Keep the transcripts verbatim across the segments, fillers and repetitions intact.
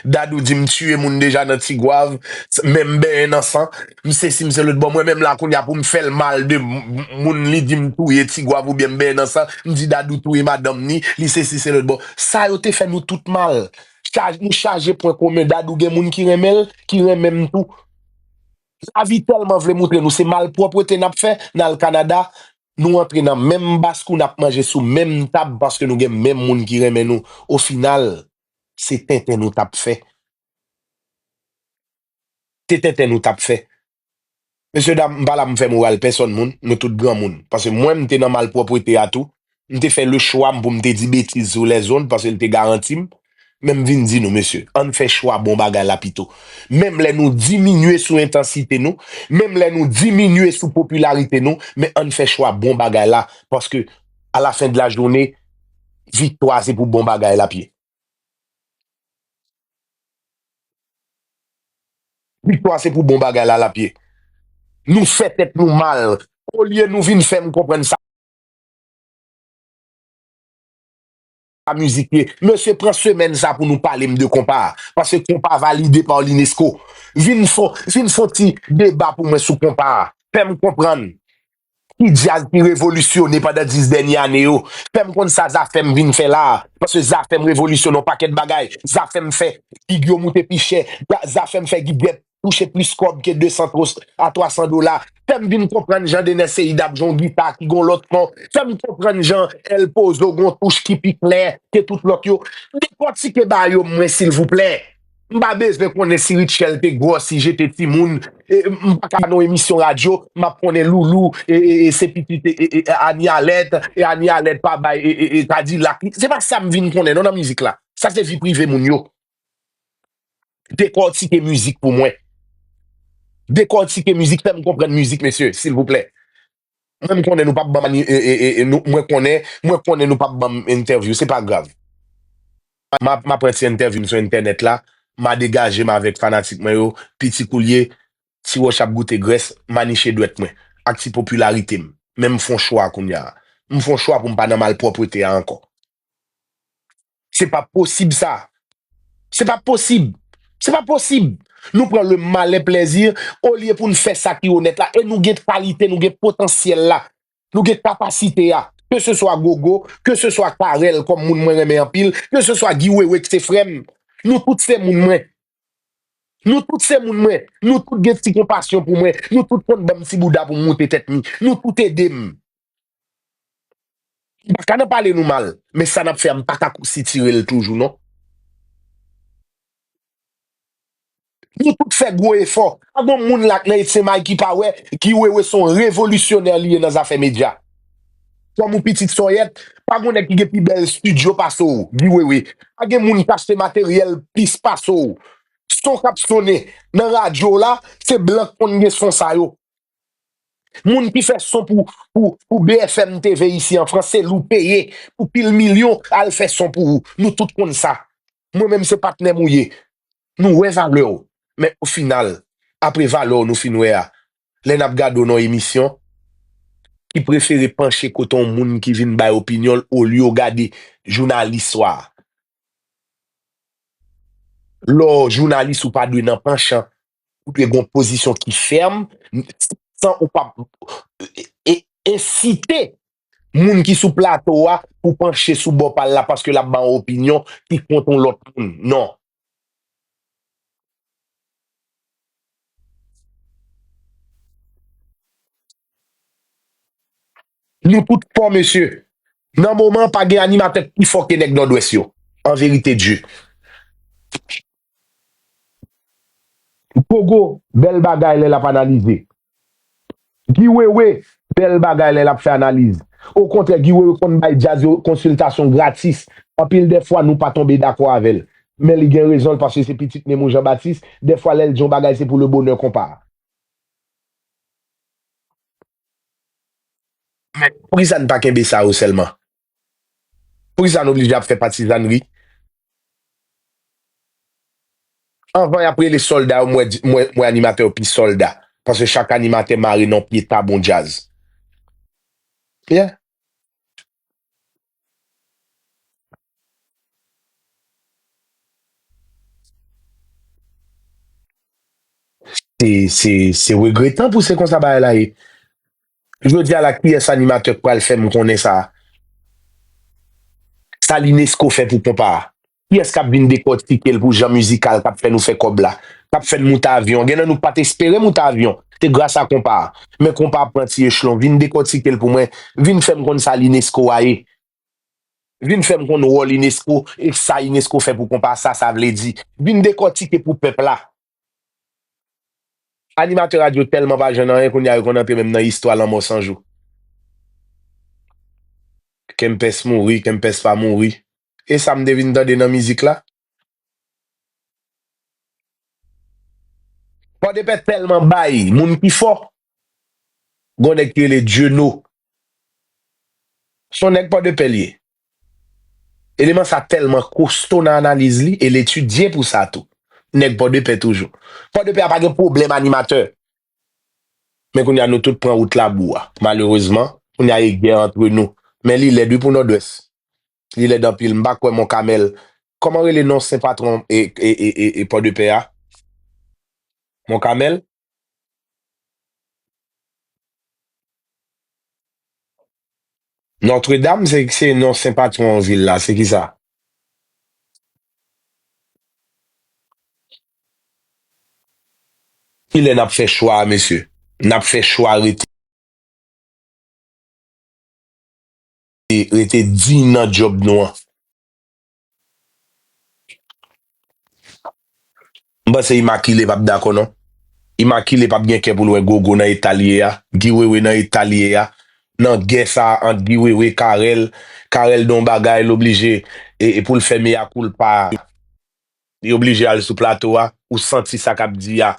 Dadou di m tiye moun deja nan Tigwav, s- men m benyen nan san. M sesi, m se lòt bò. Mwen menm la kounye a pou m fè l mal de m- m- moun li di m touye Tigwav oubyen m benyen nan san. M di Dadou touye madanm ni, li sesi, se lòt bò. Sa yo te fè nou tout mal. Chaj, nou chaje pwen komen. Dadou gen moun ki renmen l, ki renmen m tou. Lavi tèlman vle moutre nou se malpwòpte n ap fè, n al Kanada, nou antre nan menm baskou, n ap manje sou menm tab paske nou gen menm moun ki renmen nou. Ofinal, se tenten nou t ap fè. Se tenten nou t ap fè. Mesye dam, m pa la pou m fè moral pèsonn moun, nou tout granmoun. Paske mwen, m te nan malpwòpte a tou. M te fè le chwa m pou m te di betiz sou lèzond, paske l te garanti m. Men m vin di nou, mesye, ann fè chwa bon bagay la pito. Menm lè nou diminye sou entansite nou, menm lè nou diminye sou popilarite nou, men ann fè chwa bon bagay la, paske a la fen de la jounen, viktwa se pou bon bagay l ap ye. Viktwa se pou bon bagay la l ap ye. Nou fè tèt nou mal. Olye nou vin fè m konprann sa mizik ye. Mesye, pran semèn sa pou nou pale m de konpa a. Paske konpa valide pa UNESCO. Vin fon, vin fon ti deba pou mwen sou konpa a. Fè m konprann. Ki djaz ki revolisyone pandan dis dènye ane yo? Fè m konn sa Zafèm vin fè la a. Paske Zafèm revolisyone yon pakèt bagay. Zafèm fè gig yo moute pi chè. Za- Zafèm fè gig dèt touche plis kòb ke de san a twa san dola. Fè m vin konprann jan Dener Ceide ap jwe yon gita ki gon lòt non. Fè m konprann jan El Pozo gon touch ki pi klè ke tout lòt yo. Dekòtike ba yo mwen silvouplè. M pa bezwen konnen si Rutshelle te gwòs, si je te timoun. E, m pa ka nan yon emisyon radyo, m ap konnen Loulou, e, e, e se pitit e, e, e, Anie Alerte, e Anie Alerte pa bay e, e, e, Kadilak li. Se pa sa m vin konnen non nan mizik la. Sa se vi prive moun yo. Dekòtike mizik pou mwen. Dekòtike mizik, fè m konprann mizik, mesye, silvouplè. Mwen, m konnen nou p ap ban m ani- e, e, e, e, nou- mwen konnen, mwen konnen nou p ap ban m entèvyou, se pa grav. M a, m a pran ti entèvyou m sou entènèt la, m a degaje m avèk fanatik mwen yo, Piti Koulye, Ti Wòch ap goute grès, m a niche dwèt mwen, ak ti popilarite m. Men m fè yon chwa kounye a. M fè yon chwa pou m pa nan malpwòpte a ankò. Se pa posib sa. Se pa posib. Se pa posib. Nou pran le malè plèzi olye pou n fè sa ki onèt la. E nou gen kalite, nou gen potansyèl la. Nou gen kapasite a. Ke se swa Gogo, ke se swa Carel kòm moun mwen renmen anpil, ke se swa Guy Wewe ki se frè m. Nou tout se moun mwen. Nou tout se moun mwen. Nou tout gen ti konpasyon pou mwen. Nou tout konn ban m ti bouda pou m moute tèt mi. Nou tout ede m. M pa ka nan pale nou mal, men sa n ap fè a, m pa ka sitire l toujou, non. Nou tout fè gwo efò. Pa gon moun la k nan Etsemay ki pa wè Guy Wewe se yon revolisyonè li ye nan zafè medya. Kòm ou pitit Sòyèt, pa gon nèg ki gen pi bèl estidyo pase w, Guy Wewe. Pa gen moun k achte materyèl plis pase w. Son k ap sonnen nan radyo w la, se blan k konn gen son sa yo. Moun ki fè son pou, pou, pou B F M T V isi an Frans, se Lou peye pou pil milyon al fè son pou ou. Nou tout konn sa. Mwen menm se patnè m ou ye. Nou wè valè w. Men ofinal, apre valè w nou fin wè a, lè n ap gade w nan yon emisyon, ki prefere panche kote yon moun ki vin bay opinyon l olye w gade jounalis ou a. Lè w jounalis ou pa dwe nan panchan, ou dwe gen yon pozisyon ki fèm, san ou pa e, e, ensite moun ki sou plato a pou panche sou bò pa l la paske l ap ba yon opinyon ki kont yon lòt moun. Non. Nou tout fò, mesye. Nan moman an, pa gen animatè k pi fò ke nèg Nòdwès yo. An verite, Dye. Gogo, bèl bagay lè l ap analize. Guy Wewe, bèl bagay lè l ap fè analiz. Okontrè, Guy Wewe konn bay djaz yo konsiltasyon gratis. Anpil dè fwa, nou pa tonbe dakò avè l. Men li gen rezon l paske se pitit menm ou Jean Baptiste. Dèfwa, lè l di yon bagay, se pou le bonè konpa. Men poukisa n pa kenbe sa yo sèlman? Poukisa n oblije ap fè patizannri? Anvan y ap rele sòlda yo, m wè di- m wè, m wè animatè yo pi sòlda. Paske chak animatè mare nan pye tab yon djaz. Yeah. Se, se, se regretan pou se konsa bagay la ye. Jodi a la, kiyès animatè k pral fè m konnen sa? Sa Linesco fè pou konpa a? Kiyès k ap vin dekòtike l pou jan mizikal k ap fè nou fè kòb la? K ap fè n moute avyon? Gen nan nou k pa t espere moute avyon. Se gras a konpa a. Men konpa a pran ti echelon. Vin dekòtike l pou mwen. Vin fè m konn sa Linesco a ye. Vin fè m konn wòl Linesco e sa Linesco fè pou konpa a, sa sa vle di. Vin dekòtike pou pèp la. Animatè radyo tèlman pa jwenn anyen, kounye a yo konn antre menm nan istwa lanmò san jou. Kempès mouri, Kempès pa mouri. E sa m te vin tande nan mizik la. Pòdepè tèlman bay moun ki fò. Gon nèg ki rele Djeno. Se yon nèg Pòdepè l ye. Eleman sa tèlman kosto nan analiz li e l etidye pou sa tou. Nèg Pòdepè toujou. Pòdepè a pa gen pwoblèm animatè. Men kounye a nou tout pran wout labou a. Malerezman, kounye a e gè antre nou. Men li lèd wi pou Nòdwès. Li lèd anpil. M pa kwè Mon Kamèl. Kòman rele non sen patwon e, e, e, e, e Pòdepè a? Mon Kamèl? Nòtredam, se, se non sen patwon vil la, se ki sa? Kilè n ap fè chwa a, mesye? N ap fè chwa rete, rete diy nan djòb nou an. M panse Imakile p ap dakò non. Imakile p ap gen kè pou l wè Gogo nan eta l ye a, Guy Wewe nan eta l ye a, nan gè sa a ant Guy Wewe, Carel, Carel di yon bagay, l oblije, e, e pou l fè mea culpa, li oblije al sou plato a, ou santi sa k ap di a.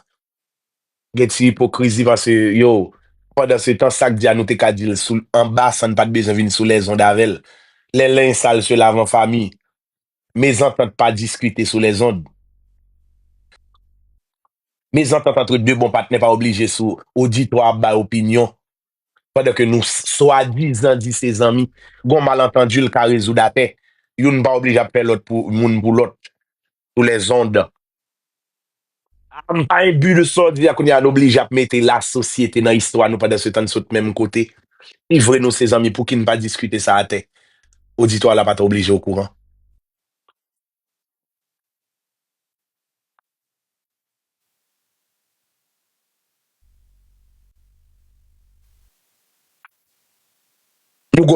Gen ti ipokrizi paske, yo, pandan se tan, sa k di a nou te ka di l sou, anba san n pa t bezwen vin sou lèzond avè l. Lè lenj sal se lave an fami. Mezantant pa diskite sou lèzond. Mezantant antre de bon patnè pa oblije sou oditwa ap bay opinyon. Pandan ke nou swadizan di se zanmi, gon malantandi l ka rezoud atè. Youn pa oblije ap fè lòt pou moun pou lòt sou lèzond. A, m pa enbi de sa w di a, kounye a n oblije ap mete lasosyete nan istwa nou pandan se tan n sot menm kote. Si vre nou se zanmi, pouki n pa diskite sa atè? Oditwa la pa ta oblije okouran.